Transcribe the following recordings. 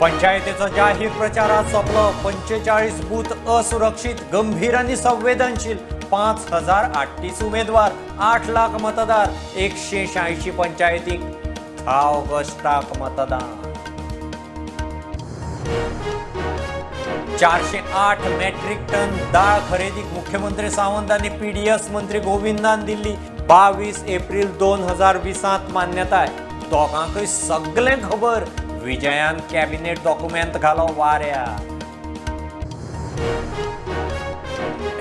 पंचायतीचो जाहीर प्रचारात सोंपलो. 45 बूथ असुरक्षित, गंभीर आनी संवेदनशील. 5038 उमेदवार, 8 लाख मतदार, 186 पंचायतीक 10 ऑगस्टाक मतदान. 408 मेट्रीक टन दाळ खरेदीक मुख्यमंत्री सावंत आनी पीडीएस मंत्री गोविंदान दिल्ली 22 एप्रील 2020 मान्यताय. दोगांकय सगळें खबर. विजयान कॅबिनेट डॉक्युमेंट घालो वाऱ्यार.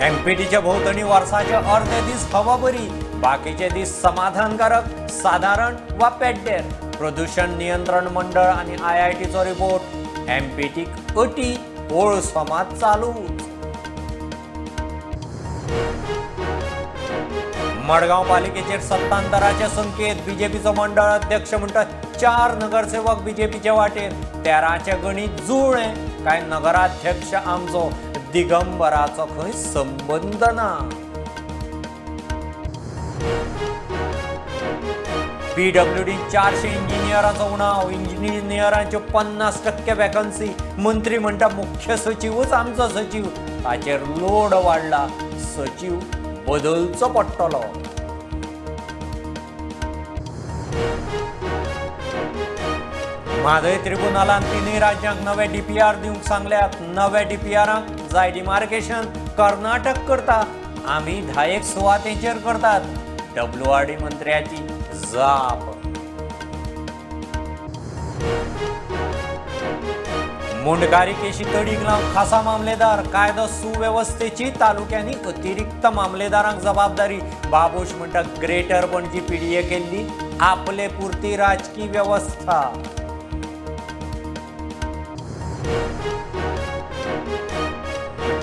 एमपीटीच्या भोंवतणी वर्साचे अर्दे दीस हवा बरी, बाकीचे दीस समाधानकारक, सादारण वा पेड्डेर. प्रदूषण नियंत्रण मंडळ आनी आयआयटीचो रिपोर्ट. एमपीटीक अटी, कोळसो मात चालूच. मडगांव पालिकेचेर सत्तांतराचे संकेत. बीजेपीचो मंडळ अध्यक्ष म्हणटा 4 नगरसेवक बीजेपीचे वाटेर. 13चें गणीत जुळ्ळें काय नगराध्यक्ष आमचो दिगंबराचो खंय संबंद ना. पीडब्ल्यूडी 400 इंजिनियरांचो उणाव, इंजिनियरांच्यो 50% वॅकन्सी. मंत्री म्हणटा मुख्य सचिवूच आमचो सचीव, ताचेर लोड वाडला, सचीव बदलचो पडटलो. म्हादय त्रिबुनालान 3 राज्यांक नवे डीपीआर दिवंक सांगल्यात. नव्या डीपीआरांक जाय डिमार्केशन कर्नाटक करता, आमी 10 सुवातेचेर करतात. डब्ल्यूआरडी मंत्र्याची जाप. मुंडकारी केशी तडीक लावन खासा मामलेदार. कायदो सुवेवस्थेची तालुक्यांनी अतिरिक्त मामलेदारांक जबाबदारी. बाबूश म्हणटा ग्रेटर पणजी पीडीए केल्ली आपले पुरती राजकी व्यवस्था.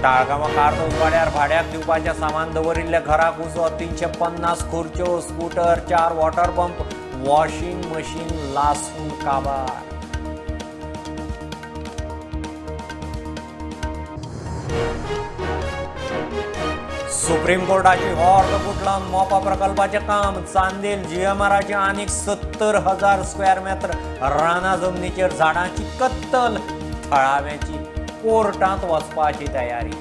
ताळगांवां कार्दोज वाड्यार भाड्याक दिवपाचें सामान दवरिल्ल्या घराक उजो. 350 खुर्च्यो, scooter, 4 water pump, washing machine लासून काबार. सुप्रीम कोर्टाची ऑर्द लावन मोपा प्रकल्पाचें काम. चांदेल जीएमआराचे आनीक 70,000 स्क्वेअर मेत्र राना जमनीचेर झाडांची कत्तल. थळाव्यांची कोर्टांत वचपाची तयारी.